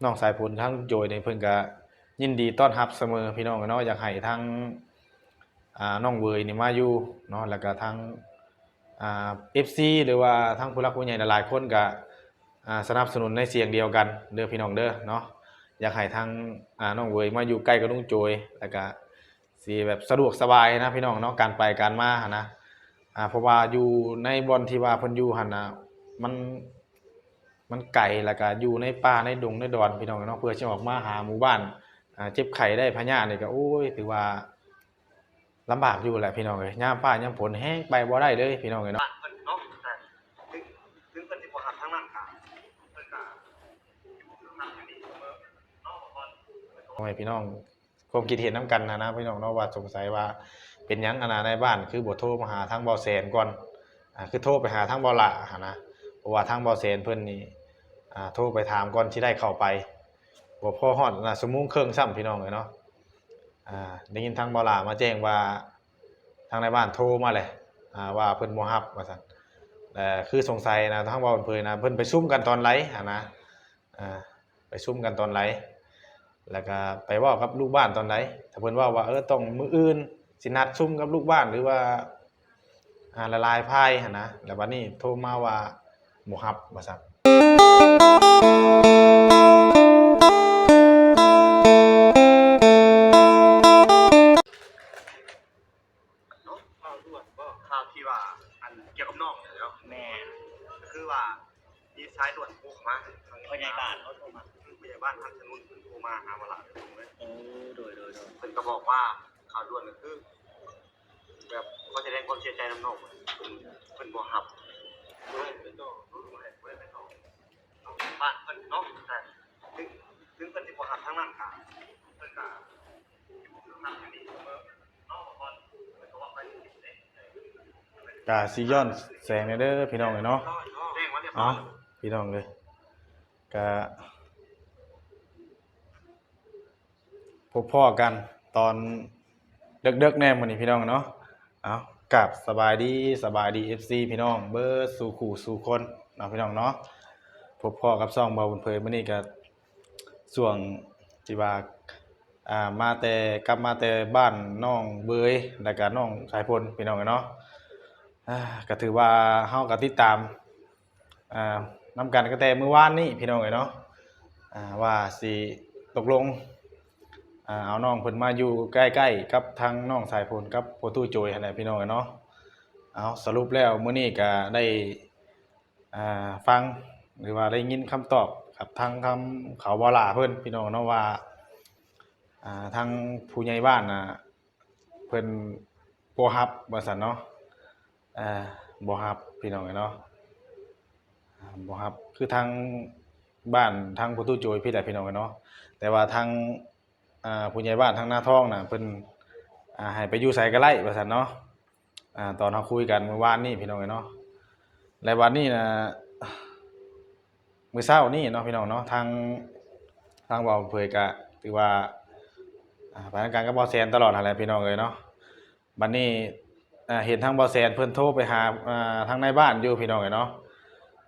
ນ້ອງສາຍຝົນ ທາງໂຈຍນີ້ເພິ່ນກະຍິນດີຕ້ອນຮັບສະເໝີພີ່ນ້ອງເນາະ. ຢາກໃຫ້ທາງ ອ່າ ນ້ອງເຫວີຍນີ້ມາຢູ່ເນາະ ແລ້ວກະທາງ ອ່າ ເອັຟຊີ ຫຼືວ່າທາງຜູ້ຫຼັກຜູ້ໃຫຍ່ຫຼາຍໆຄົນກະ ອ່າ ສະໜັບສະໜູນໃນສຽງດຽວກັນເດີພີ່ນ້ອງເດີເນາະ. ຢາກໃຫ້ທາງ ອ່າ ນ້ອງເຫວີຍມາຢູ່ໃກ້ກັບລຸງໂຈຍ ແລ້ວກະຊິແບບສະດວກສະບາຍນະພີ່ນ້ອງເນາະ ການໄປການມາຫັ້ນນະ. ອ່າ ເພາະວ່າຢູ່ໃນບ່ອນທີ່ວ່າເພິ່ນຢູ່ຫັ້ນນະ ມັນ ມັນໄກ ແລ້ວກະຢູ່ໃນປ່າໃນດົງໃນດອນພີ່ນ້ອງເນາະ. ເພື່ອຊິອອກມາຫາໝູ່ບ້ານ ອ່າ ເຈັບໄຂ້ໄດ້ພະຍາດນີ້ກະ ໂອ້ຍ ຖືວ່າລຳບາກຢູ່ແຫຼະພີ່ນ້ອງເອີຍ. ຍາມຟ້າຍາມຝົນແຮງໄປບໍ່ໄດ້ເລີຍພີ່ນ້ອງເອີຍເນາະ. ບ້ານເພິ່ນເນາະ ແຕ່ເຖິງ ເຖິງເພິ່ນຊິບໍ່ຮັບທາງນັ້ນກະ ເພິ່ນກະຢູ່ນຳຢູ່ນີ້ເສະເໝີເນາະ. ພໍ່ແມ່ພີ່ນ້ອງ ຄວາມຄິດເຫັນນຳກັນຫັ້ນນະພີ່ນ້ອງເນາະ ວ່າສົງໄສວ່າເປັນຫຍັງອັນນານາຍບ້ານຄືບໍ່ໂທມາຫາທາງເບົາແສນກ່ອນ ອ່າ ຄືໂທໄປຫາທາງເບົາຫຼ້າຫັ້ນນະ. ເພາະວ່າທາງເບົາແສນເພິ່ນນີ້ ອ່າ ໂທໄປຖາມກ່ອນຊິໄດ້ເຂົ້າໄປ ບໍ່ພໍຮອດນະ ຊົ່ວໂມງເຄິ່ງຊ້ຳພີ່ນ້ອງເອີຍເນາະ. ອ່າ ໄດ້ຍິນທາງເບົາຫຼ້າມາແຈ້ງວ່າ ທາງນາຍບ້ານໂທມາແຫຼະ ອ່າ ວ່າເພິ່ນບໍ່ຮັບວ່າຊັ້ນ. ແລະ ຄືສົງໄສນະ ທາງເວົ້າເຜີຍນະ ເພິ່ນໄປຊຸມກັນຕອນໃດຫັ້ນນະ ອ່າ ໄປຊຸມກັນຕອນໃດ ແລ້ວກະໄປເວົ້າກັບລູກບ້ານຕອນໃດ. ຖ້າເພິ່ນເວົ້າວ່າ ເອີ ຕ້ອງມື້ອື່ນຊິນັດຊຸມກັບລູກບ້ານ ຫຼືວ່າ ອ່າ ຫຼາຍໆຝ່າຍຫັ້ນນະ ແລ້ວບັດນີ້ໂທມາວ່າບໍ່ຮັບວ່າຊັ້ນ. ເນາະ ຂ່າວດ່ວນບໍ? ຂ່າວທີ່ວ່າ ອັນ ກ່ຽວກັບນ້ອງນີ້ແຫຼະເນາະ. ແມ່ນ. ກໍຄືວ່າມີສາຍດ່ວນໂທເຂົ້າມາທາງ ຜູ້ໃຫຍ່ບ້ານເຂົາໂທມາ ຜູ້ໃຫຍ່ບ້ານທາງທະໜຸ່ນໂທມາຫາມາລະເລີຍ. ເອີ ໂດຍໆໆ. ເພິ່ນກໍບອກວ່າຂ່າວດ່ວນກໍຄື ແບບຂໍສະແດງຄວາມເສຍໃຈນຳນ້ອງ ເພິ່ນ ເພິ່ນບໍ່ຮັບ ເພິ່ນບໍ່ໃຫ້ ເພິ່ນບໍ່ໃຫ້ ເພິ່ນບໍ່ໃຫ້ ບ້ານເພິ່ນເນາະ. ແຕ່ເຖິງ ເຖິງເພິ່ນຊິບໍ່ຮັບທາງນັ້ນກະ ເພິ່ນກະຢູ່ນຳຢູ່ນີ້ເສະເໝີເນາະ. ກະຊິຍ້ອນແສງແດ່ເດີພີ່ນ້ອງເອີຍເນາະ. ເອົ້າ ພີ່ນ້ອງເອີຍ ກະ ພົບພໍ້ກັນຕອນເດິກໆແດ່ມື້ນີ້ພີ່ນ້ອງເນາະ. ເອົ້າ ກາບສະບາຍດີ ສະບາຍດີ ເອັຟຊີ ພີ່ນ້ອງເບິດສູ່ຄູ່ສູ່ຄົນເນາະ ພີ່ນ້ອງເນາະ. ພົບພໍ້ກັບຊ່ອງເບົາບຸນເຜີຍມື້ນີ້ກະຊ່ວງທີ່ວ່າ ອ່າ ມາແຕ່ ກັບມາແຕ່ບ້ານນ້ອງເບີຍ ແລ້ວກະນ້ອງສາຍຝົນ ພີ່ນ້ອງເອີຍເນາະ. ອ່າ ກະຖືວ່າເຮົາກະຕິດຕາມ ອ່າ ນຳກັນຕັ້ງແຕ່ມື້ວານນີ້ພີ່ນ້ອງເອີຍເນາະ ອ່າ ວ່າຊິຕົກລົງ ອ່າ ເອົານ້ອງເພິ່ນມາຢູ່ໃກ້ໆກັບທາງນ້ອງສາຍຝົນກັບພໍ່ຕູ້ໂຈຍຫັ້ນແຫຼະພີ່ນ້ອງເອີຍເນາະ. ເອົາ ສະຫຼຸບແລ້ວມື້ນີ້ກະໄດ້ ອ່າ ຟັງ ຫຼືວ່າໄດ້ຍິນຄຳຕອບກັບທາງ ທາງເຂົາບໍ່ຫຼ້າເພິ່ນພີ່ນ້ອງເນາະ ວ່າ ອ່າ ທາງຜູ້ໃຫຍ່ບ້ານນະ ເພິ່ນບໍ່ຮັບວ່າຊັ້ນເນາະ. ເອີ ບໍ່ຮັບພີ່ນ້ອງເອີຍເນາະ ອ່າ ບໍ່ຮັບ ຄືທາງບ້ານທາງພໍ່ຕູ້ໂຈຍພີ້ແຫຼະພີ່ນ້ອງເອີຍເນາະ. ແຕ່ວ່າທາງ ອ່າ ຜູ້ໃຫຍ່ບ້ານທາງນາທອງນະ ເພິ່ນ ອ່າ ໃຫ້ໄປຢູ່ໃສກໍໄດ້ວ່າຊັ້ນເນາະ. ອ່າ ຕອນເຮົາຄຸຍກັນມື້ວານນີ້ພີ່ນ້ອງເອີຍເນາະ ແລະ ບາດນີ້ນະ ມື້ເຊົ້ານີ້ເນາະ ພີ່ນ້ອງເນາະ ທາງ ທາງເບົາເຜີຍກະຖືວ່າ ອ່າ ໄປນຳກັນກັບເບົາແສນຕະຫຼອດຫັ້ນແຫຼະພີ່ນ້ອງເອີຍເນາະ. ບາດນີ້ ອ່າ ເຫັນທາງເບົາແສນເພິ່ນໂທໄປຫາ ອ່າ ທາງນາຍບ້ານຢູ່ພີ່ນ້ອງເອີຍເນາະ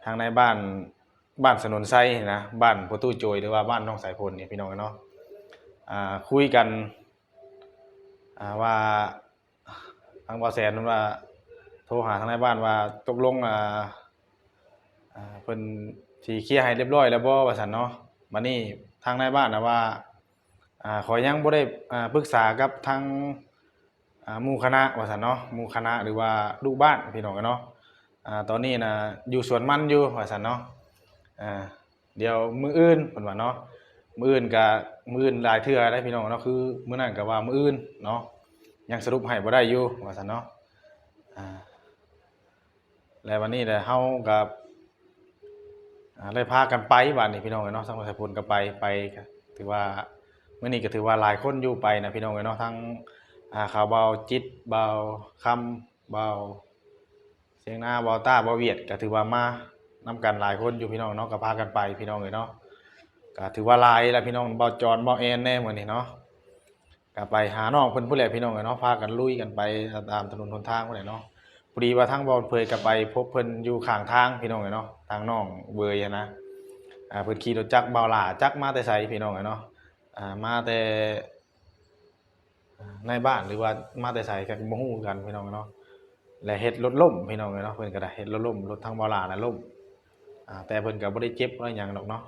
ທາງນາຍບ້ານ ບ້ານສະໜົນໄຊນະ ບ້ານພໍ່ຕູ້ໂຈຍ ຫຼືວ່າບ້ານນ້ອງສາຍຝົນນີ້ພີ່ນ້ອງເອີຍເນາະ. ອ່າ ຄຸຍກັນ ອ່າ ວ່າ ທາງເບົາແສນເພິ່ນວ່າ ໂທຫາທາງນາຍບ້ານວ່າຕົກລົງ ອ່າ ອ່າ ເພິ່ນຊິເຄຍໃຫ້ຮຽບຮ້ອຍແລ້ວບໍ່ວ່າຊັ້ນເນາະ. ບາດນີ້ທາງນາຍບ້ານນະວ່າ ອ່າ ຂ້ອຍຍັງບໍ່ໄດ້ ອ່າ ປຶກສາກັບທາງ ອ່າ ໝູ່ຄະນະວ່າຊັ້ນເນາະ ໝູ່ຄະນະ ຫຼືວ່າລູກບ້ານພີ່ນ້ອງເນາະ. ອ່າ ຕອນນີ້ນະຢູ່ສວນມັນຢູ່ວ່າຊັ້ນເນາະ. ອ່າ ດຽວມື້ອື່ນເພິ່ນວ່າເນາະ ມື້ອື່ນກະ ມື້ອື່ນຫຼາຍເທື່ອໄດ໋ພີ່ນ້ອງເນາະ ຄືມື້ນັ້ນກະວ່າມື້ອື່ນເນາະ ຍັງສະຫຼຸບໃຫ້ບໍ່ໄດ້ຢູ່ວ່າຊັ້ນເນາະ. ອ່າ ແລະ ວັນນີ້ແຫຼະເຮົາກະ ອ່າ ໄດ້ພາກັນໄປບາດນີ້ພີ່ນ້ອງເອີຍເນາະ ທາງສາຍຝົນກະໄປ ໄປກະຖືວ່າ ມື້ນີ້ກະຖືວ່າຫຼາຍຄົນຢູ່ໄປນະພີ່ນ້ອງເອີຍເນາະ ທັງ ອ່າ ເຂົາເບົາຈິດ ເບົາຄຳ ເບົາ ສຽງນາ ເບົາຕ້າ ເບົາຫວຽດ ກະຖືວ່າມານຳກັນຫຼາຍຄົນຢູ່ພີ່ນ້ອງເນາະ ກະພາກັນໄປພີ່ນ້ອງເອີຍເນາະ. ກະຖືວ່າຫຼາຍລະພີ່ນ້ອງ ເບົາຈອນ ເບົາແອນແດ່ມື້ນີ້ເນາະ ກະໄປຫານ້ອງເພິ່ນພຸ້ນແຫຼະພີ່ນ້ອງເອີຍເນາະ ພາກັນລຸຍກັນໄປຕາມຖະໜົນຫົນທາງພຸ້ນແຫຼະເນາະ. ພໍດີວ່າທາງເບົາເຜີຍກະໄປພົບເພິ່ນຢູ່ຂ້າງທາງພີ່ນ້ອງເອີຍເນາະ ທາງນ້ອງເບີຍຫັ້ນນະ ອ່າ ເພິ່ນຂີ່ລົດຈັກບ່າວຫຼ້າ ຈັກມາແຕ່ໃສພີ່ນ້ອງເອີຍເນາະ ອ່າ ມາແຕ່ ໃນບ້ານ ຫຼືວ່າມາແຕ່ໃສກໍບໍ່ຮູ້ຄືກັນພີ່ນ້ອງເນາະ ແລະເຮັດລົດລົ້ມພີ່ນ້ອງເອີຍເນາະ ເພິ່ນກໍໄດ້ເຮັດລົດລົ້ມ ລົດທາງບ່າວຫຼ້ານະລົ້ມ ອ່າ ແຕ່ເພິ່ນກໍບໍ່ໄດ້ເຈັບບໍ່ໄດ້ຫຍັງດອກເນາະ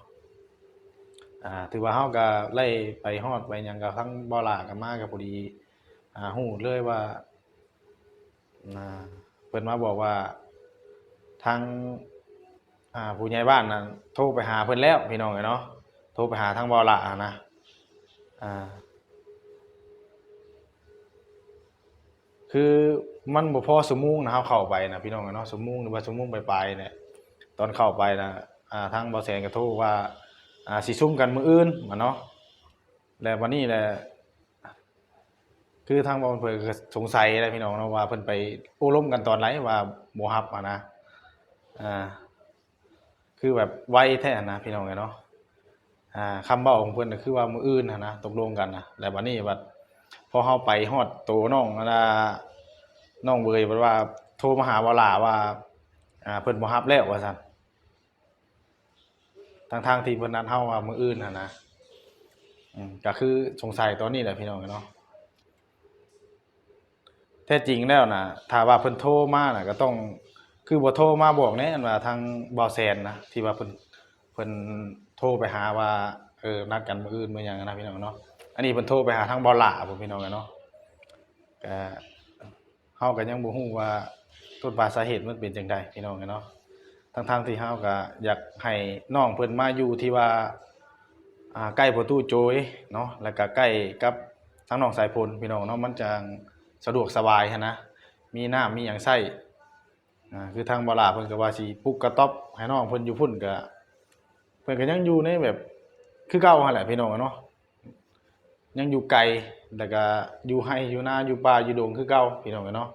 ອ່າ ຖືວ່າເຮົາກໍໄດ້ໄປຮອດໄປຫຍັງ ກໍທາງບ່າວຫຼ້າກໍມາ ກໍພໍດີ ອ່າ ຮູ້ເລີຍວ່າ ອ່າ ເພິ່ນມາບອກວ່າ ທາງ ອ່າ ຜູ້ໃຫຍ່ບ້ານນັ້ນໂທໄປຫາເພິ່ນແລ້ວພີ່ນ້ອງເອີຍເນາະ ໂທໄປຫາທາງບ່າວຫຼ້າຫັ້ນນະ ອ່າ ຄືມັນບໍ່ພໍຊົ່ວໂມງນະ ເຮົາເຂົ້າໄປນະພີ່ນ້ອງເອີຍເນາະ ຊົ່ວໂມງ ຫຼືວ່າຊົ່ວໂມງປາຍໆແຫຼະ ຕອນເຂົ້າໄປນະ ອ່າ ທາງບ່າວແສນກໍໂທວ່າ ອ່າ ຊິຊຸມກັນມື້ອື່ນວ່າເນາະ ແລ້ວບັດນີ້ແຫຼະ ຄືທາງບ່າວເຜີຍກໍສົງໄສແຫຼະພີ່ນ້ອງເນາະ ວ່າເພິ່ນໄປໂອ້ລົມກັນຕອນໃດວ່າບໍ່ຮັບຫັ້ນນະ ອ່າ ຄືແບບໄວແທ້ຫັ້ນນະພີ່ນ້ອງເອີຍເນາະ ອ່າ ຄຳເວົ້າຂອງເພິ່ນກໍຄືວ່າມື້ອື່ນຫັ້ນນະ ຕົກລົງກັນນະ ແລ້ວບັດນີ້ບັດ ພໍເຮົາໄປຮອດໂຕນ້ອງ ອັນນ່າ ນ້ອງເຫວີຍ ບັດວ່າໂທມາຫາບ່າວຫຼ້າວ່າ ອ່າ ເພິ່ນບໍ່ຮັບແລ້ວວ່າຊັ້ນ ທັງໆທີ່ເພິ່ນນັດເຮົາວ່າມື້ອື່ນຫັ້ນນະ ອືມ ກໍຄືສົງໄສຕອນນີ້ແຫຼະພີ່ນ້ອງເນາະ ແທ້ຈິງແລ້ວນະ ຖ້າວ່າເພິ່ນໂທມານະ ກໍຕ້ອງ ຄືບໍ່ໂທມາບອກແດ່ ອັນວ່າທາງບ່າວແສນນະ ທີ່ວ່າເພິ່ນ ເພິ່ນໂທໄປຫາວ່າ ເອີ ນັດກັນມື້ອື່ນມື້ຫຍັງນະພີ່ນ້ອງເນາະ ອັນນີ້ເພິ່ນໂທໄປຫາທາງບ່າວຫຼ້າພຸ້ນພີ່ນ້ອງເນາະ ກໍ ເຮົາກໍຍັງບໍ່ຮູ້ວ່າຕົ້ນປາຍສາເຫດມັນເປັນຈັ່ງໃດພີ່ນ້ອງເອີຍເນາະ ທັງໆທີ່ເຮົາກໍຢາກໃຫ້ນ້ອງເພິ່ນມາຢູ່ທີ່ວ່າ ອ່າ ໃກ້ພໍ່ຕູ້ໂຈຍເນາະ ແລ້ວກໍໃກ້ກັບທາງນ້ອງສາຍຝົນພີ່ນ້ອງເນາະ ມັນຈັ່ງສະດວກສະບາຍຫັ້ນນະ ມີນ້ຳມີຫຍັງໃຊ້ ອ່າ ຄືທາງບ່າວຫຼ້າເພິ່ນກໍວ່າຊິປຸກກະຕ໊ອບໃຫ້ນ້ອງເພິ່ນຢູ່ພຸ້ນ ກໍ ເພິ່ນກໍຍັງຢູ່ໃນແບບຄືເກົ່າຫັ້ນແຫຼະພີ່ນ້ອງເນາະ ຍັງຢູ່ໄກ ແລ້ວກະຢູ່ໄຮ່ຢູ່ນາຢູ່ປ່າຢູ່ດົງຄືເກົ່າພີ່ນ້ອງເອີຍເນາະ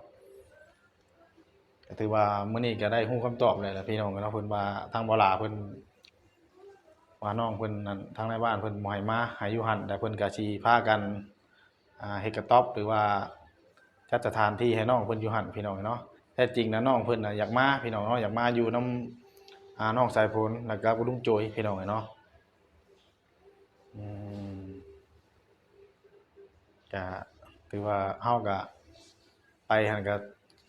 ກໍຖືວ່າມື້ນີ້ກໍໄດ້ຮູ້ຄຳຕອບແລ້ວແຫຼະພີ່ນ້ອງເນາະ ເພິ່ນວ່າທາງບ່າວຫຼ້າເພິ່ນວ່ານ້ອງເພິ່ນນັ້ນ ທາງນາຍບ້ານເພິ່ນບໍ່ໃຫ້ມາ ໃຫ້ຢູ່ຫັ້ນ ແຕ່ເພິ່ນກໍຊິພາກັນ ອ່າ ເຮັດກະຕ໊ອບ ຫຼືວ່າຈັດສະຖານທີ່ໃຫ້ນ້ອງເພິ່ນຢູ່ຫັ້ນພີ່ນ້ອງເນາະ ແທ້ຈິງນະນ້ອງເພິ່ນນະຢາກມາພີ່ນ້ອງເນາະ ຢາກມາຢູ່ນຳ ອ່າ ນ້ອງສາຍຝົນ ແລ້ວກໍລຸງໂຈຍພີ່ນ້ອງເນາະ ອືມ ກະຖືວ່າເຮົາກະໄປຫັ້ນກະ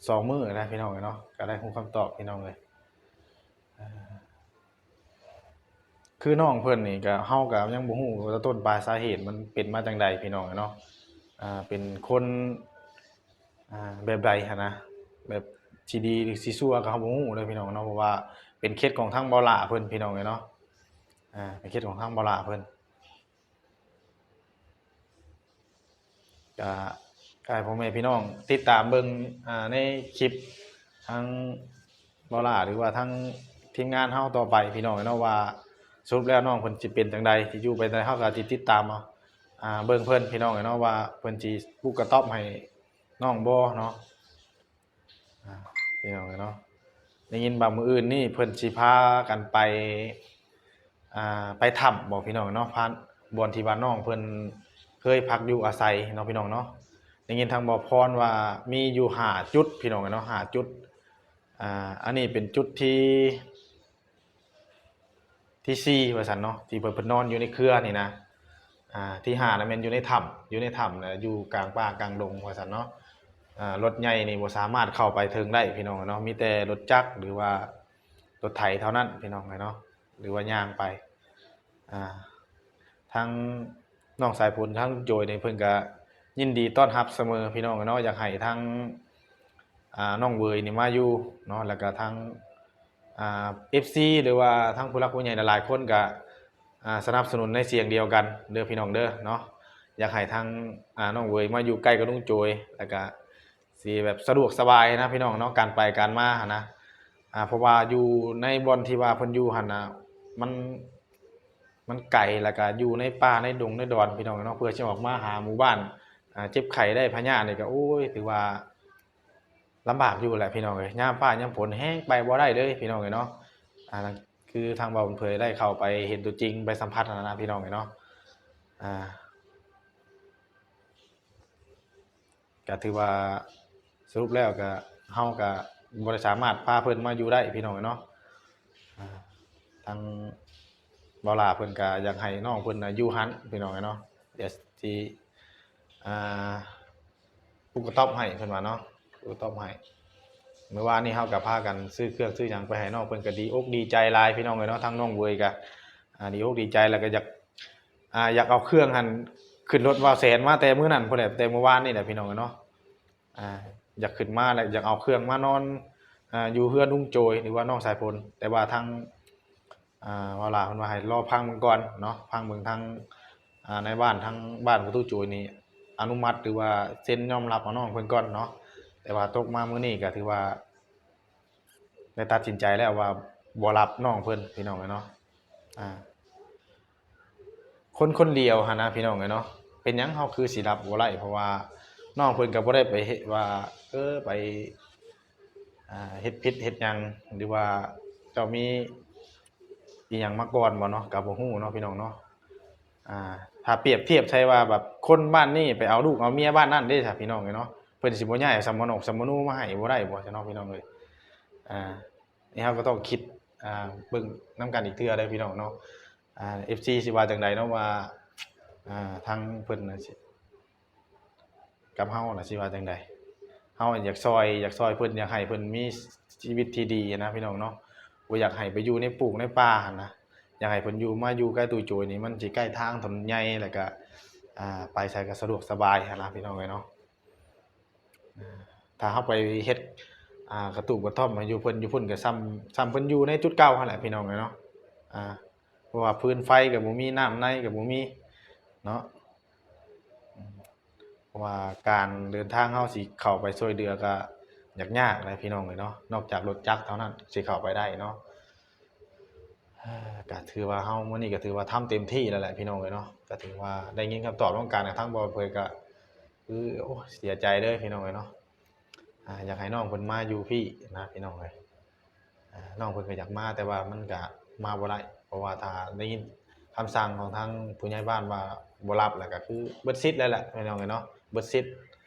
ສອງມື້ແລ້ວພີ່ນ້ອງເອີຍເນາະ ກະໄດ້ຮູ້ຄຳຕອບພີ່ນ້ອງເອີຍ ເອີ ຄືນ້ອງເພິ່ນນີ້ກະ ເຮົາກະຍັງບໍ່ຮູ້ວ່າຕົ້ນປາຍສາເຫດມັນເປັນມາຈັ່ງໃດພີ່ນ້ອງເນາະ ອ່າ ເປັນຄົນ ອ່າ ແບບໃດຫັ້ນນະ ແບບຊິດີຫຼືຊິຊົ່ວກໍເຮົາບໍ່ຮູ້ເດີພີ່ນ້ອງເນາະ ເພາະວ່າເປັນເຂດຂອງທາງບ່າວຫຼ້າເພິ່ນພີ່ນ້ອງເອີຍເນາະ ອ່າ ເປັນເຂດຂອງທາງບ່າວຫຼ້າເພິ່ນ ກະ ກະໃຫ້ພໍ່ແມ່ພີ່ນ້ອງຕິດຕາມເບິ່ງ ອ່າ ໃນຄລິບທາງບ່າວຫຼ້າ ຫຼືວ່າທາງທີມງານເຮົາຕໍ່ໄປພີ່ນ້ອງເນາະ ວ່າສະຫຼຸບແລ້ວນ້ອງເພິ່ນຊິເປັນຈັ່ງໃດ ຊິຢູ່ໄປຈັ່ງໃດ ເຮົາກໍຊິຕິດຕາມເອົາ ອ່າ ເບິ່ງເພິ່ນພີ່ນ້ອງເນາະ ວ່າເພິ່ນຊິປຸກກະຕ໊ອບໃຫ້ນ້ອງບໍ່ເນາະ ອ່າ ພີ່ນ້ອງເອີຍເນາະ ໄດ້ຍິນວ່າມື້ອື່ນນີ້ເພິ່ນຊິພາກັນໄປ ອ່າ ໄປຖ້ຳບໍ່ພີ່ນ້ອງເນາະ ຜ່ານບ່ອນທີ່ວ່ານ້ອງເພິ່ນເຄີຍພັກຢູ່ອາໄສເນາະພີ່ນ້ອງເນາະ ໄດ້ຍິນທາງບ່າວພອນວ່າມີຢູ່ຫ້າຈຸດພີ່ນ້ອງເນາະ ຫ້າຈຸດ ອ່າ ອັນນີ້ເປັນຈຸດທີ່ ທີສີ່ວ່າຊັ້ນເນາະ ທີ່ເພິ່ນ ເພິ່ນນອນຢູ່ໃນເຄືອນີ້ນະ ອ່າ ທີຫ້ານະແມ່ນຢູ່ໃນຖ້ຳ ຢູ່ໃນຖ້ຳ ແລະ ຢູ່ກາງປ່າກາງດົງວ່າຊັ້ນເນາະ ອ່າ ລົດໃຫຍ່ນີ້ບໍ່ສາມາດເຂົ້າໄປເຖິງໄດ້ພີ່ນ້ອງເນາະ ມີແຕ່ລົດຈັກ ຫຼືວ່າລົດໄຖເທົ່ານັ້ນພີ່ນ້ອງເອີຍເນາະ ຫຼືວ່າຍ່າງໄປ ອ່າ ທາງນ້ອງສາຍຝົນ ທາງໂຈຍນີ້ເພິ່ນກະຍິນດີຕ້ອນຮັບສະເໝີພີ່ນ້ອງເນາະ ຢາກໃຫ້ທາງ ອ່າ ນ້ອງເຫວີຍນີ້ມາຢູ່ເນາະ ແລ້ວກະທາງ ອ່າ ເອັຟຊີ ຫຼືວ່າທາງຜູ້ຫຼັກຜູ້ໃຫຍ່ຫຼາຍໆຄົນກະ ອ່າ ສະໜັບສະໜູນໃນສຽງດຽວກັນເດີພີ່ນ້ອງເດີເນາະ ຢາກໃຫ້ທາງ ອ່າ ນ້ອງເຫວີຍມາຢູ່ໃກ້ກັບລຸງໂຈຍ ແລ້ວກະຊິແບບສະດວກສະບາຍນະພີ່ນ້ອງເນາະ ການໄປການມາຫັ້ນນະ ອ່າ ເພາະວ່າຢູ່ໃນບ່ອນທີ່ວ່າເພິ່ນຢູ່ຫັ້ນນະ ມັນ ມັນໄກ ແລ້ວກະຢູ່ໃນປ່າໃນດົງໃນດອນພີ່ນ້ອງເນາະ ເພື່ອຊິອອກມາຫາໝູ່ບ້ານ ອ່າ ເຈັບໄຂ້ໄດ້ພະຍາດນີ້ກະ ໂອ້ຍ ຖືວ່າລຳບາກຢູ່ແຫຼະພີ່ນ້ອງເອີຍ ຍາມຟ້າຍາມຝົນແຮງໄປບໍ່ໄດ້ເລີຍພີ່ນ້ອງເອີຍເນາະ ອ່າ ຄືທາງບ່າວບຸນເຜີຍໄດ້ເຂົ້າໄປເຫັນຕົວຈິງ ໄປສຳຜັດຫັ້ນນະພີ່ນ້ອງເອີຍເນາະ ອ່າ ກະຖືວ່າສະຫຼຸບແລ້ວກະ ເຮົາກະບໍ່ໄດ້ສາມາດພາເພິ່ນມາຢູ່ໄດ້ພີ່ນ້ອງເນາະ ອ່າ ທາງ ບ່າວຫຼ້າເພິ່ນກໍຢາກໃຫ້ນ້ອງເພິ່ນນະຢູ່ຫັ້ນພີ່ນ້ອງເອີຍເນາະ. ດຽວຊິ ອ່າ ປຸກກະຕອບໃຫ້ເພິ່ນວ່າເນາະ ປຸກກະຕອບໃຫ້. ເມື່ອວານນີ້ເຮົາກໍພາກັນຊື້ເຄື່ອງຊື້ຫຍັງໄປໃຫ້ນ້ອງເພິ່ນ ກໍດີອົກດີໃຈຫຼາຍພີ່ນ້ອງເອີຍເນາະ. ທາງນ້ອງເວີຍກໍ ອ່າ ດີອົກດີໃຈ ແລ້ວກໍຢາກ ອ່າ ຢາກເອົາເຄື່ອງຫັ້ນຂຶ້ນລົດບ່າວແສນມາແຕ່ມື້ນັ້ນພຸ້ນແຫຼະ ແຕ່ມື້ວານນີ້ແຫຼະພີ່ນ້ອງເອີຍເນາະ. ອ່າ ຢາກຂຶ້ນມາແລ້ວ ຢາກເອົາເຄື່ອງມານອນ ອ່າ ຢູ່ເຮືອນລຸງໂຈຍ ຫຼືວ່ານ້ອງສາຍຝົນ ແຕ່ວ່າທາງ ອ່າ ບ່າວຫຼ້າເພິ່ນວ່າໃຫ້ລໍຟັງເບິ່ງກ່ອນເນາະ ຟັງເບິ່ງທາງ ອ່າ ນາຍບ້ານ ທາງບ້ານປະຕູໂຈຍນີ້ອະນຸມັດ ຫຼືວ່າເຊັນຍອມຮັບເອົານ້ອງເພິ່ນກ່ອນເນາະ. ແຕ່ວ່າຕົກມາມື້ນີ້ກໍຖືວ່າໄດ້ຕັດສິນໃຈແລ້ວວ່າບໍ່ຮັບນ້ອງເພິ່ນ ພີ່ນ້ອງເອີຍເນາະ. ອ່າ ຄົນຄົນດຽວຫັ້ນນະພີ່ນ້ອງເອີຍເນາະ ເປັນຫຍັງເຮົາຄືຊິຮັບບໍ່ໄດ້? ເພາະວ່ານ້ອງເພິ່ນກໍບໍ່ໄດ້ໄປເຮັດວ່າ ເອີ ໄປ ອ່າ ເຮັດຜິດເຮັດຫຍັງ ຫຼືວ່າເຈົ້າມີອີ່ຫຍັງມາກ່ອນບໍ່ເນາະ ກໍບໍ່ຮູ້ເນາະພີ່ນ້ອງເນາະ. ອ່າ ຖ້າປຽບທຽບໃສ່ວ່າແບບຄົນບ້ານນີ້ໄປເອົາລູກເອົາເມຍບ້ານນັ້ນເດ້ຊະ ພີ່ນ້ອງເອີຍເນາະ ເພິ່ນຊິບໍ່ຍ້າຍສຳມະນົກສຳມະໂນມາໃຫ້ບໍ່ໄດ້ບໍ່ຊະເນາະ ພີ່ນ້ອງເອີຍ? ອ່າ ນີ້ເຮົາກໍຕ້ອງຄິດ ອ່າ ເບິ່ງນຳກັນອີກເທື່ອເດີພີ່ນ້ອງເນາະ. ອ່າ ເອັຟຊີ ຊິວ່າຈັ່ງໃດເນາະ ວ່າ ອ່າ ທາງເພິ່ນນະຊິ ກັບເຮົານະຊິວ່າຈັ່ງໃດ? ເຮົາຢາກຊ່ອຍ ຢາກຊ່ອຍເພິ່ນ ຢາກໃຫ້ເພິ່ນມີຊີວິດທີ່ດີນະພີ່ນ້ອງເນາະ. ບໍ່ຢາກໃຫ້ໄປຢູ່ໃນປູກໃນປ່າຫັ້ນນະ ຢາກໃຫ້ເພິ່ນຢູ່ ມາຢູ່ໃກ້ຕູ້ໂຈຍນີ້ ມັນຊິໃກ້ທາງຖະໜົນໃຫຍ່ ແລ້ວກະ ອ່າ ໄປໃສກໍສະດວກສະບາຍຫັ້ນນະ ພີ່ນ້ອງເອີຍເນາະ. ອ່າ ຖ້າເຮົາໄປເຮັດ ອ່າ ກະຕູບກະທ່ອມໃຫ້ຢູ່ເພິ່ນ ຢູ່ພຸ້ນກໍຊ່ຳ ຊ່ຳເພິ່ນຢູ່ໃນຈຸດເກົ່າຫັ້ນແຫຼະ ພີ່ນ້ອງເອີຍເນາະ. ອ່າ ເພາະວ່າຟືນໄຟກໍບໍ່ມີ ນ້ຳໃນກໍບໍ່ມີເນາະ. ເພາະວ່າການເດີນທາງເຮົາຊິເຂົ້າໄປຊ່ວຍເຫຼືອກໍຍາກໆ ນະ ພີ່ນ້ອງເອີຍເນາະ ນອກຈາກລົດຈັກເທົ່ານັ້ນຊິເຂົ້າໄປໄດ້ເນາະ. ເອີ ກໍຖືວ່າເຮົາມື້ນີ້ກໍຖືວ່າທຳເຕັມທີ່ແລ້ວແຫຼະ ພີ່ນ້ອງເອີຍເນາະ. ກໍຖືວ່າໄດ້ຍິນຄຳຕອບຂອງການ ທາງບ່າວເຜີຍກໍຄື ໂອ້ ເສຍໃຈເດີພີ່ນ້ອງເອີຍເນາະ. ອ່າ ຢາກໃຫ້ນ້ອງເພິ່ນມາຢູ່ພີ້ນະ ພີ່ນ້ອງເອີຍ. ອ່າ ນ້ອງເພິ່ນກໍຢາກມາ ແຕ່ວ່າມັນກະມາບໍ່ໄດ້ ເພາະວ່າຖ້າໄດ້ຍິນຄຳສັ່ງຂອງທາງຜູ້ໃຫຍ່ບ້ານວ່າບໍ່ຮັບ ແລ້ວກໍຄືເບິດສິດແລ້ວແຫຼະ ພີ່ນ້ອງເອີຍເນາະ ເບິດສິດ.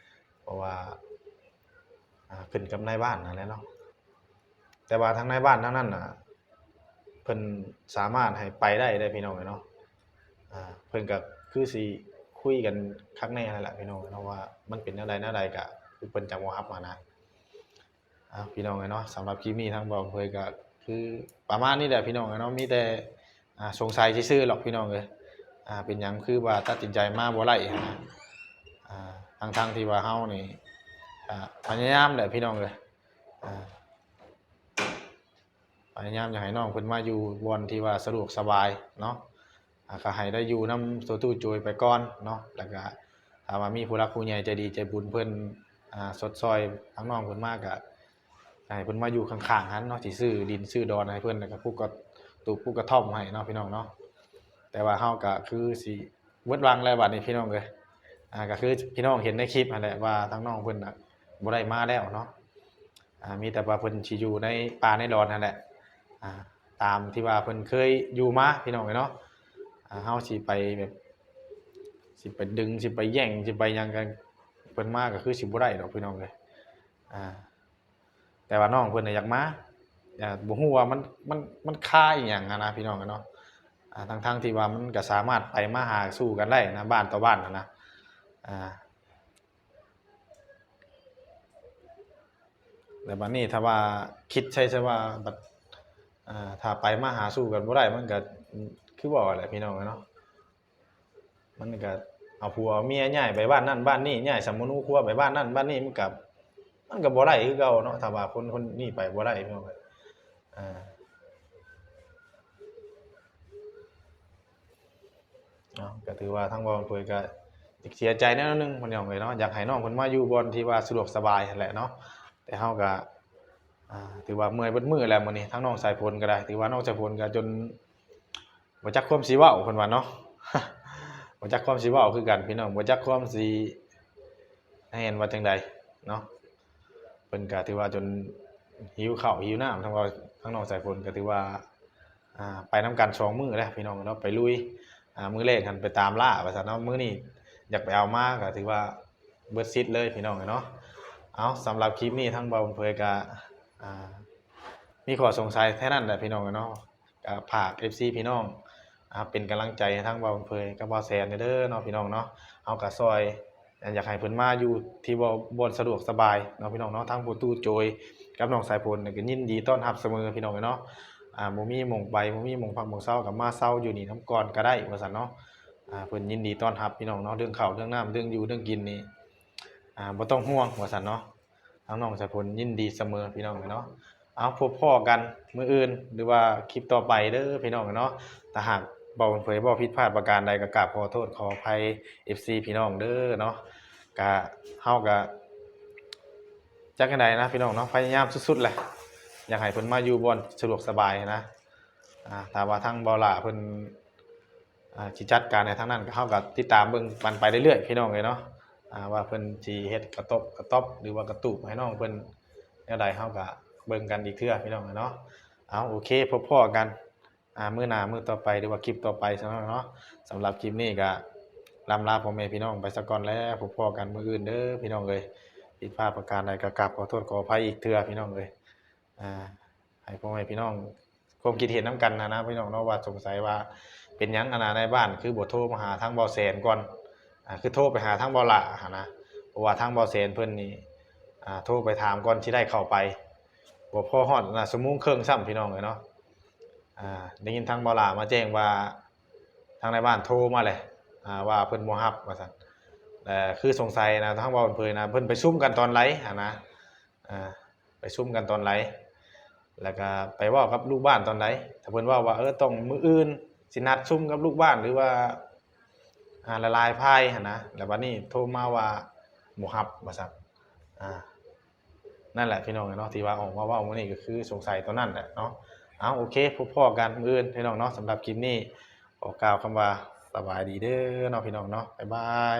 ເພາະວ່າ ອ່າ ຂຶ້ນກັບນາຍບ້ານນັ້ນແຫຼະເນາະ. ແຕ່ວ່າທາງນາຍບ້ານທາງນັ້ນນະ ເພິ່ນສາມາດໃຫ້ໄປໄດ້ເດ້ ພີ່ນ້ອງເອີຍເນາະ. ອ່າ ເພິ່ນກໍຄືຊິຄຸຍກັນຄັກແນ່ຫັ້ນແຫຼະ ພີ່ນ້ອງເນາະ ວ່າມັນເປັນແນວໃດແນວໃດ ກໍຄືເພິ່ນຈະບໍ່ຮັບຫັ້ນນະ. ອ່າ ພີ່ນ້ອງເອີຍເນາະ ສຳລັບຄລິບນີ້ທາງບ່າວເຜີຍກໍຄືປະມານນີ້ແຫຼະ ພີ່ນ້ອງເອີຍເນາະ. ມີແຕ່ ອ່າ ສົງໄສຊື່ໆ ດອກ ພີ່ນ້ອງເອີຍ. ອ່າ ເປັນຫຍັງຄືວ່າຕັດສິນໃຈມາບໍ່ໄດ້ຫັ້ນນະ. ອ່າ ທັງໆ ທີ່ວ່າເຮົານີ້ ອ່າ ພະຍາຍາມແຫຼະ ພີ່ນ້ອງເອີຍ. ອ່າ ພະຍາຍາມຢາກໃຫ້ນ້ອງເພິ່ນມາຢູ່ບ່ອນທີ່ວ່າສະດວກສະບາຍເນາະ. ອ່າ ກໍໃຫ້ໄດ້ຢູ່ນຳໂຕຕູ້ໂຈຍໄປກ່ອນເນາະ ແລ້ວກໍຖ້າວ່າມີຜູ້ຫຼັກຜູ້ໃຫຍ່ໃຈດີໃຈບຸນເພິ່ນ ອ່າ ຊົດຊ່ອຍທາງນ້ອງເພິ່ນມາ ກໍໃຫ້ເພິ່ນມາຢູ່ຂ້າງໆ ຫັ້ນເນາະ ຊິຊື້ດິນຊື້ດອນໃຫ້ເພິ່ນ ແລ້ວກໍປູກກະ ປູກກະ ປູກກະທ່ອມໃຫ້ເນາະ ພີ່ນ້ອງເນາະ. ແຕ່ວ່າເຮົາກໍຄືຊິ ເບິດຫວັງແລ້ວບັດນີ້ ພີ່ນ້ອງເອີຍ. ອ່າ ກໍຄືພີ່ນ້ອງເຫັນໃນຄລິບຫັ້ນແຫຼະ ວ່າທາງນ້ອງເພິ່ນນະບໍ່ໄດ້ມາແລ້ວເນາະ. ອ່າ ມີແຕ່ວ່າເພິ່ນຊິຢູ່ໃນປ່າໃນດອນຫັ້ນແຫຼະ ອ່າ ຕາມທີ່ວ່າເພິ່ນເຄີຍຢູ່ມາ ພີ່ນ້ອງເອີຍເນາະ. ອ່າ ເຮົາຊິໄປແບບ ຊິໄປດຶງ ຊິໄປແຍ່ງ ຊິໄປຫຍັງກັນ ເພິ່ນມາກໍຄືຊິບໍ່ໄດ້ດອກ ພີ່ນ້ອງເອີຍ. ອ່າ ແຕ່ວ່ານ້ອງເພິ່ນນະຢາກມາ ອ່າ ບໍ່ຮູ້ວ່າມັນ ມັນ ມັນຄາອີ່ຫຍັງຫັ້ນນະ ພີ່ນ້ອງເນາະ. ອ່າ ທັງໆ ທີ່ວ່າມັນກໍສາມາດໄປມາຫາສູ່ກັນໄດ້ນະ ບ້ານຕໍ່ບ້ານຫັ້ນນະ. ອ່າ ແລ້ວບັດນີ້ຖ້າວ່າຄິດໃສ່ຊະວ່າ ບັດ ອ່າ ຖ້າໄປມາຫາສູ່ກັນບໍ່ໄດ້ ມັນກໍຄືເວົ້າແຫຼະ ພີ່ນ້ອງເນາະ. ມັນກໍເອົາຜົວເອົາເມຍຍ້າຍໄປບ້ານນັ້ນບ້ານນີ້ ຍ້າຍສຳມະນູຄົວໄປບ້ານນັ້ນບ້ານນີ້ ມັນກໍ ມັນກໍບໍ່ໄດ້ຄືເກົ່າເນາະ ຖ້າວ່າຄົນຄົນນີ້ໄປບໍ່ໄດ້ ພີ່ນ້ອງເອີຍ. ອ່າ ເນາະ ກໍຖືວ່າທາງບ່າວເຜີຍກໍເສຍໃຈແນວໜຶ່ງ ພີ່ນ້ອງເອີຍເນາະ ຢາກໃຫ້ນ້ອງເພິ່ນມາຢູ່ບ່ອນທີ່ວ່າສະດວກສະບາຍຫັ້ນແຫຼະເນາະ. ແຕ່ເຮົາກໍ ອ່າ ຖືວ່າເມື່ອຍເບິດມື້ແລ້ວມື້ນີ້ ທັງນ້ອງສາຍຝົນກໍໄດ້ ຖືວ່ານ້ອງສາຍຝົນກໍຈົນ ບໍ່ຈັກຄວາມຊິເວົ້າ ເພິ່ນວ່າເນາະ ບໍ່ຈັກຄວາມຊິເວົ້າຄືກັນ ພີ່ນ້ອງ ບໍ່ຈັກຄວາມຊິ ໃຫ້ເຫັນວ່າຈັ່ງໃດເນາະ. ເພິ່ນກະຖືວ່າຈົນຫິວເຂົ້າຫິວນ້ຳ ທາງເວົ້າ ທາງນ້ອງສາຍຝົນກະຖືວ່າ ອ່າ ໄປນຳກັນສອງມື້ແລ້ວ ພີ່ນ້ອງເນາະ ໄປລຸຍ. ອ່າ ມື້ແລກຫັ້ນໄປຕາມລ່າວ່າຊັ້ນເນາະ ມື້ນີ້ຢາກໄປເອົາມາ ກະຖືວ່າເບິດສິດເລີຍ ພີ່ນ້ອງເນາະ. ເອົາ ສຳລັບຄລິບນີ້ທາງບ່າວເຜີຍກະ ອ່າ ມີຂໍ້ສົງໄສແຄ່ນັ້ນແຫຼະ ພີ່ນ້ອງເນາະ. ກໍຝາກເອັຟຊີພີ່ນ້ອງ ອ່າ ເປັນກຳລັງໃຈໃຫ້ທາງບ່າວເຜີຍກັບບ່າວແສນແດ່ເດີເນາະພີ່ນ້ອງເນາະ. ເຮົາກໍຊ່ອຍ ອ່າ ຢາກໃຫ້ເພິ່ນມາຢູ່ທີ່ບ່ອນ ບ່ອນສະດວກສະບາຍເນາະພີ່ນ້ອງເນາະ. ທັງພໍ່ຕູ້ໂຈຍກັບນ້ອງສາຍຝົນນີ້ກໍຍິນດີຕ້ອນຮັບສະເໝີພີ່ນ້ອງເອີຍເນາະ. ອ່າ ບໍ່ມີໝ່ອງໄປ ບໍ່ມີໝ່ອງພັກໝ່ອງເຊົາ ກໍມາເຊົາຢູ່ນີ້ນຳກ່ອນກໍໄດ້ວ່າຊັ້ນເນາະ. ອ່າ ເພິ່ນຍິນດີຕ້ອນຮັບພີ່ນ້ອງເນາະ. ເລື່ອງເຂົ້າເລື່ອງນ້ຳ ເລື່ອງຢູ່ເລື່ອງກິນນີ້ ອ່າ ບໍ່ຕ້ອງຫ່ວງວ່າຊັ້ນເນາະ. ທາງນ້ອງສາຍຝົນຍິນດີສະເໝີພີ່ນ້ອງເອີຍເນາະ. ເອົາ ພົບພໍ້ກັນມື້ອື່ນ ຫຼືວ່າຄລິບຕໍ່ໄປເດີພີ່ນ້ອງເນາະ. ຖ້າຫາກບ່າວເຜີຍເວົ້າຜິດພາດປະການໃດ ກໍກາບຂໍໂທດຂໍອະໄພ ເອັຟຊີ ພີ່ນ້ອງເດີເນາະ. ກະ ເຮົາກະ ຈັກຈັ່ງໃດນະພີ່ນ້ອງເນາະ ພະຍາຍາມສຸດໆແຫຼະ ຢາກໃຫ້ເພິ່ນມາຢູ່ບ່ອນສະດວກສະບາຍນະ. ອ່າ ຖ້າວ່າທາງບ່າວຫຼ້າເພິ່ນ ອ່າ ຊິຈັດການໃຫ້ທາງນັ້ນ ເຮົາກໍຕິດຕາມເບິ່ງກັນໄປເລື້ອຍໆ ພີ່ນ້ອງເອີຍເນາະ. ອ່າ ວ່າເພິ່ນຊິເຮັດກະຕົບກະຕອບ ຫຼືວ່າກະຕູບໃຫ້ນ້ອງເພິ່ນແນວໃດ ເຮົາກໍເບິ່ງກັນອີກເທື່ອພີ່ນ້ອງເອີຍເນາະ. ເອົາ ໂອເຄ ພົບພໍ້ກັນ ອ່າ ມື້ໜ້າມື້ຕໍ່ໄປ ຫຼືວ່າຄລິບຕໍ່ໄປຊັ້ນເນາະ. ສຳລັບຄລິບນີ້ກໍລ່ຳລາພໍ່ແມ່ພີ່ນ້ອງໄປສາກ່ອນແລ້ວ ພົບພໍ້ກັນມື້ອື່ນເດີພີ່ນ້ອງເອີຍ. ຜິດພາດປະການໃດກໍກາບຂໍໂທດຂໍອະໄພອີກເທື່ອພີ່ນ້ອງເອີຍ. ອ່າ ໃຫ້ພໍ່ແມ່ພີ່ນ້ອງຄວາມຄິດເຫັນນຳກັນນະ ນະພີ່ນ້ອງເນາະ ວ່າສົງໄສວ່າເປັນຫຍັງ ອັນນ່າ ນາຍບ້ານຄືບໍ່ໂທມາຫາທາງບ່າວແສນກ່ອນ ອ່າ ຄືໂທໄປຫາທາງບ່າວຫຼ້າຫັ້ນນະ. ເພາະວ່າທາງບ່າວແສນເພິ່ນນີ້ ອ່າ ໂທໄປຖາມກ່ອນຊິໄດ້ເຂົ້າໄປ ບໍ່ພໍຮອດນະ ຊົ່ວໂມງເຄິ່ງຊ້ຳ ພີ່ນ້ອງເອີຍເນາະ. ອ່າ ໄດ້ຍິນທາງບ່າວຫຼ້າມາແຈ້ງວ່າ ທາງນາຍບ້ານໂທມາແຫຼະ ອ່າ ວ່າເພິ່ນບໍ່ຮັບວ່າຊັ້ນ. ແລະ ຄືສົງໄສນະ ທາງບ່າວເຜີຍນະ ເພິ່ນໄປຊຸມກັນຕອນໃດຫັ້ນນະ ອ່າ ໄປຊຸມກັນຕອນໃດ ແລ້ວກໍໄປເວົ້າກັບລູກບ້ານຕອນໃດ. ຖ້າເພິ່ນເວົ້າວ່າ ເອີ ຕ້ອງມື້ອື່ນ ຊິນັດຊຸມກັບລູກບ້ານ ຫຼືວ່າ ອ່າ ຫຼາຍໆຝ່າຍຫັ້ນນະ ແລ້ວບັດນີ້ໂທມາວ່າບໍ່ຮັບວ່າຊັ້ນ. ອ່າ ນັ້ນແຫຼະພີ່ນ້ອງເນາະ ທີ່ວ່າອອກມາເວົ້າມື້ນີ້ ກໍຄືສົງໄສຕົວນັ້ນແຫຼະເນາະ. ເອົາ ໂອເຄ ພົບພໍ້ກັນມື້ອື່ນພີ່ນ້ອງເນາະ. ສຳລັບຄລິບນີ້ຂໍກ່າວຄຳວ່າສະບາຍດີເດີເນາະ ພີ່ນ້ອງເນາະ. ບາຍບາຍ.